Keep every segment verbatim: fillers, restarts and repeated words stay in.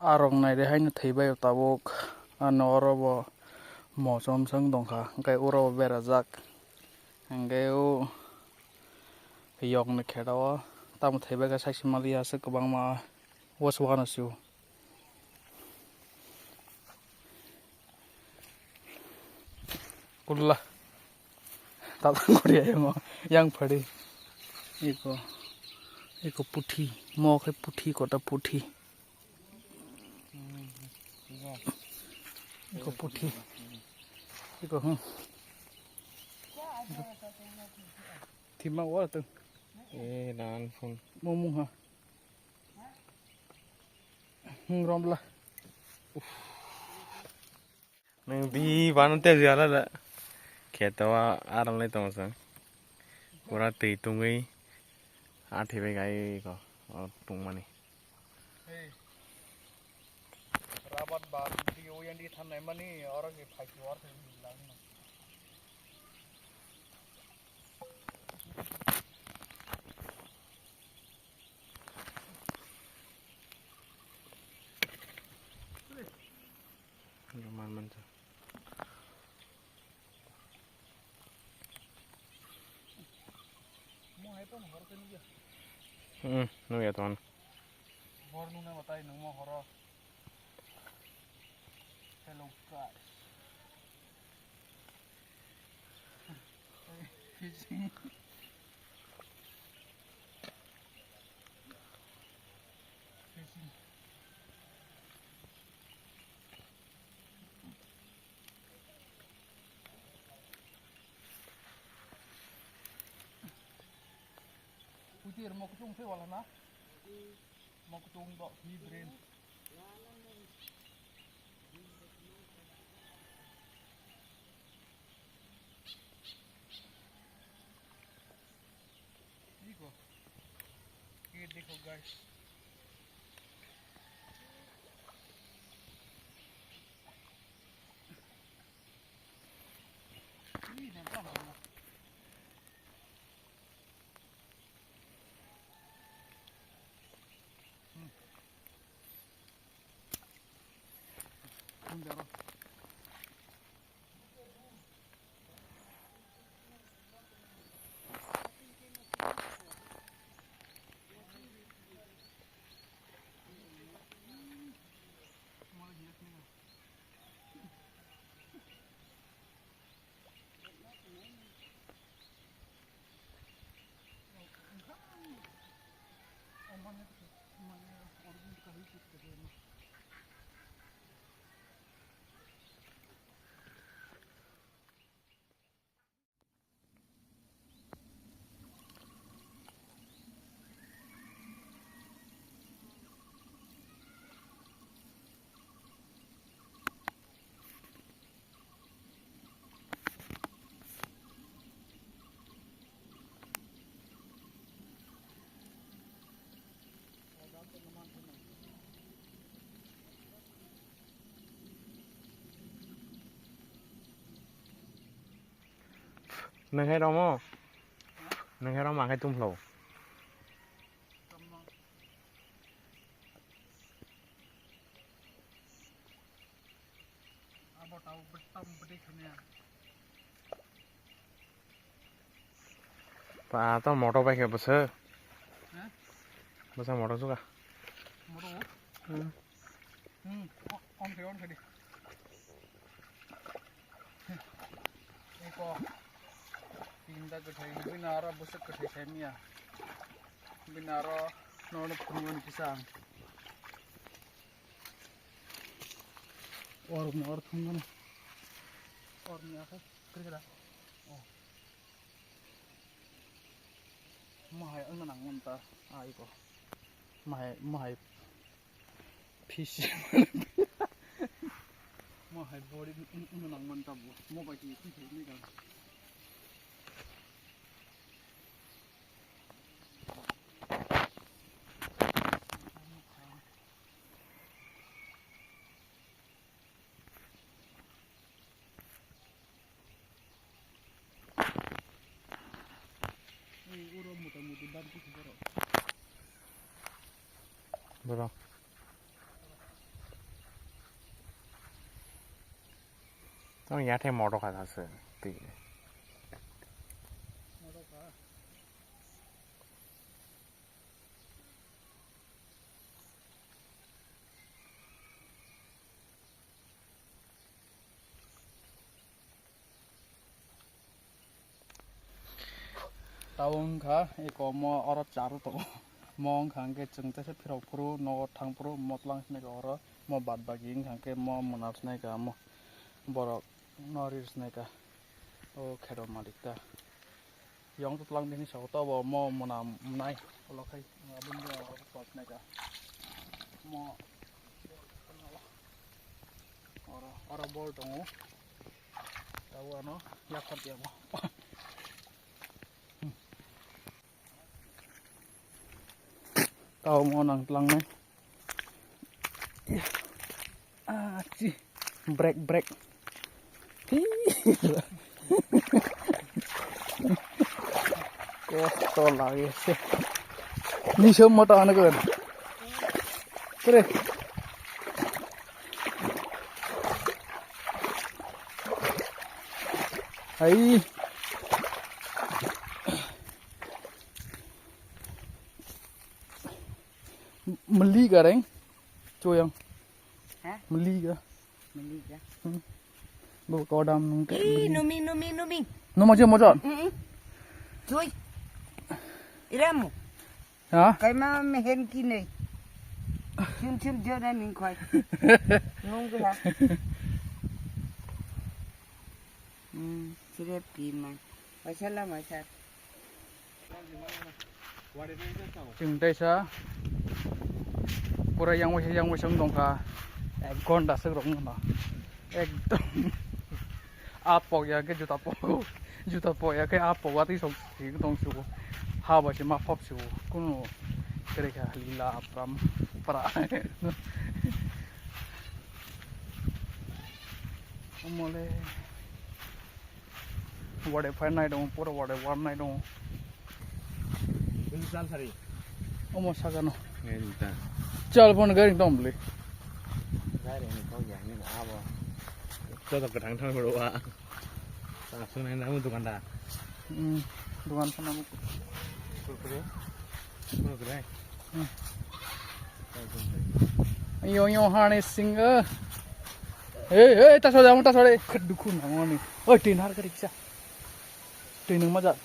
Arok naidi haino thwibai tabuk. Ano oro bo mochom swng tongkha, hwnkhe oro bo berajak. Hwnkhe o yokni khera o tamo thwibai khe saisi maliya aswk kwbangma. Wasu wano sio. Kulla. Tata kori ayo mo. Yang phari. Iko. Iko puthi. Mo khe puthi kota puthi. Iko puthi. Iko, hmm. Thima wa tu. Eh, dan phone. Mo mung ha. Hmm, romla. Nang di bana te jala la. Kheto a aram lai tong sa. Pura twi tungwi a thibai gai ko. O tungmani. Hey. Rabat ba di o yang di than nai mani oro ke phai ki or ke lang. Roman mancha. Mo hai pon hor ke nugya. Hmm, nugya ton. Hor nuna batai nung mo horo. Hello guys. Fishing. Fishing. Putir mo kutung se wala na? Mo kutung do hi brain. Iko. Ye dekho guys. Ih, nampak mana? Hmm. Nang hai romo? Nang hai romo, ang hai tum phlo. Pa to motor bai khe bwswk. Bwsa motor suka. Motor? Hmm. Hmm. On khe, on khe di. Eko. Tinta kwthai, bini aro bwswk kwthai saimanya. Bini aro nono phunukmani kisa ang. Orokni or thumgano. Orni akhai kwrwi kwrwi. Oh. Mohai wngna nangmani ta, ah, iko. Mohai, mohai fish. Mohai body wng-, wngna nangmani ta bo. Mo bai khe twi thai nai kha. Oro mota moti bari khe borok. Borok. Tamo yathai moto kha sa se twi. Tabo wngkha eko mo oro charu tongo. Mo wngkha hwnkhe chwng teisa phirok phuru nogo thang phuru mo tlang sinai ka oro mo bad bagi wngkha hwnkhe mo mwnap sinai ka mo borok no rir sinai ka o kheto malik ta. Yong tlang bini saka tobo mo mwnam mwnai ulo khai aboni oro tor sinai ka mo oro oro bol tongo. Tabo ano yakhot yabo. Tao mo nang tlangnai. Ah, chi. Break, break. Kosto lage se. Ni som mota ano ko. Kore. Hai. Meli gareng. Choyang. Ha? Meli ga. Meli ga. Hmm. Bo kodam nung te. Ih, meli. Numi, numi, numi. Numa je moja. Mm, mm. Choi. Iramu. Ha? Kaima mehen kinai. Chim chim jona ning khoi. Nung ga. Hmm, sire pi man. Waisa la waisa. Chwng teisa pura yang waisa yang waisa wng tongkha, ek ghonta swk rok wngkha ekdom. A pok ya khe juta pok, juta pok ya khe a pok watwi sok si tong si o, ha bai se ma phop si o, kunu kwrwi kha lila apram pra. Omole. Wade phai nai dong, pura wade war nai dong. Ini sal sari. Omo sagano. Ini ta. Chal phone gari dong bli. Gari ni kau ya ni abo. Kau tak ketang thang berdoa. Tak sunai namu dukan dah. Hmm, dukan sana mu. Kurkure. Kurkure. Hmm. Yo yo hani singa. Hey hey, ta sore, ta sore. Khadukhu nangoni. Oi, tin har kari kisa. Twi nung maja.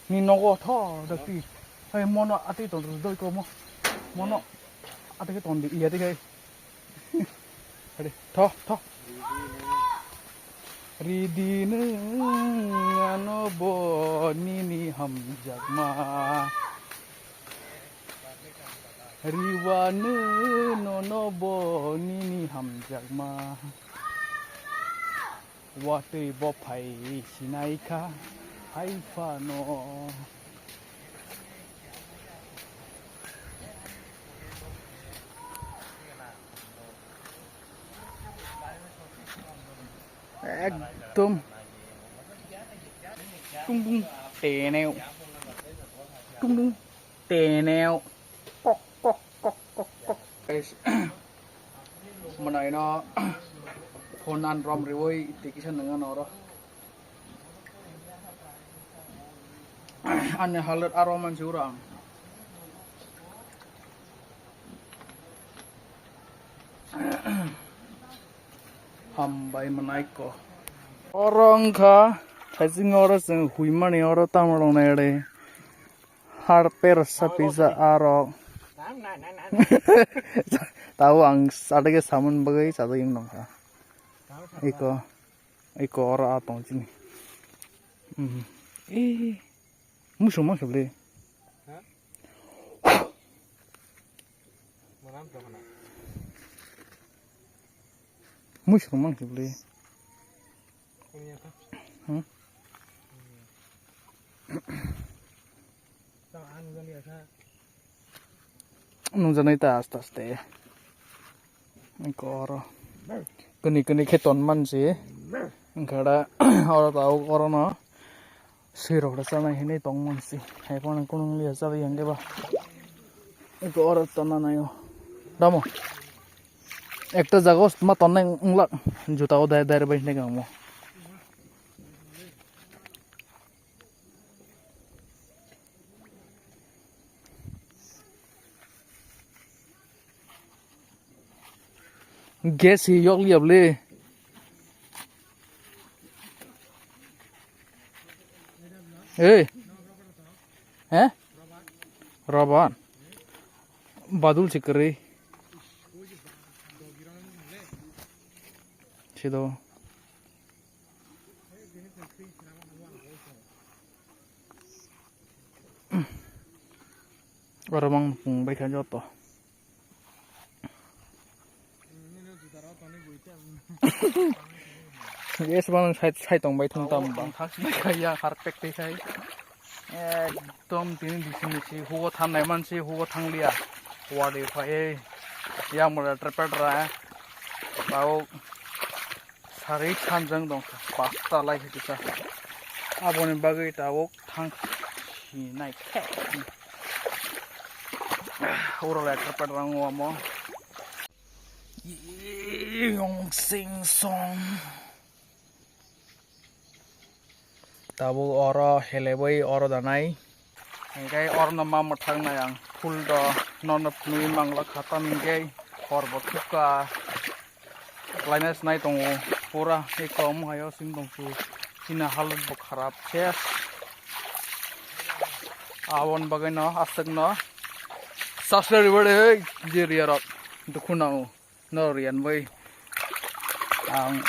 Ni nogo tho dakti. Hai mono ati ton doi ko mo. Mono ati ke ton di iya di kai. Hadi tho tho. Ridi nung ano bo nini hamjakma. Riwa nung nono bo nini hamjakma. Watwi bo phai sinai kha hai phano. Ekdom tung tung teneo tung tung teneo kok kok kok kok kok. Guys, mwnai no phone an rom riwi tei kisa nwnga noro. Ani halat aro mansi ura ang. Hambai mwnai ko. Oro wngkha thaising oro chwng huimani oro tamo rwnai re. Harper sapisa aro. Tabo ang sadege samon bagwi sadegwi nongkha. Iko, iko oro a tong chini. Mhm. Eh, musu ma kable. Musu ma kable. Hmm? Nungjaknai ta aste aste. Eko oro. Kwnwi kwnwi khe ton mansi. Wngkha da oro ta oro no. Swi rok da chanai hinwi tong mansi. Hai phano kunung liya chabai hwnkhe ba. Eko oro tonna naio. Damo. Ekta jaga o ma tonnai wngla, juta o dai, dai bai hinai kamo. Gas hi yok liya bwle. Ei. He? Roban. Badul si kwrwi. Sido. Oro mang pung bai kha joto. Yes, bang sai, sai tong bai thung tam bang. Thak si bai kha ya, har pek te sai. Ekdom tini bisi misi hugo thangnai mansi hugo thangliya. Wari phai yang mura trepedra. Bau. Sarwi sanjwng dong kha, pasta lai khe kisa. Aboni bagwi tabuk thang sinai khe. Uro lai carpet rang wamo. Yong sing song. Tabuk oro helebwi oro danai. Hingke oro no ma mwthang nai ang. Phul do nono phunui mangla kha tam hingke hor bo thukha. Laina sinai tongo pura eko omo hai o sing tong su. Chini halot bo kharap se. Aboni bagwi no aswk no subscribe ribadi je riya rok dukhu nango no riyan bai ang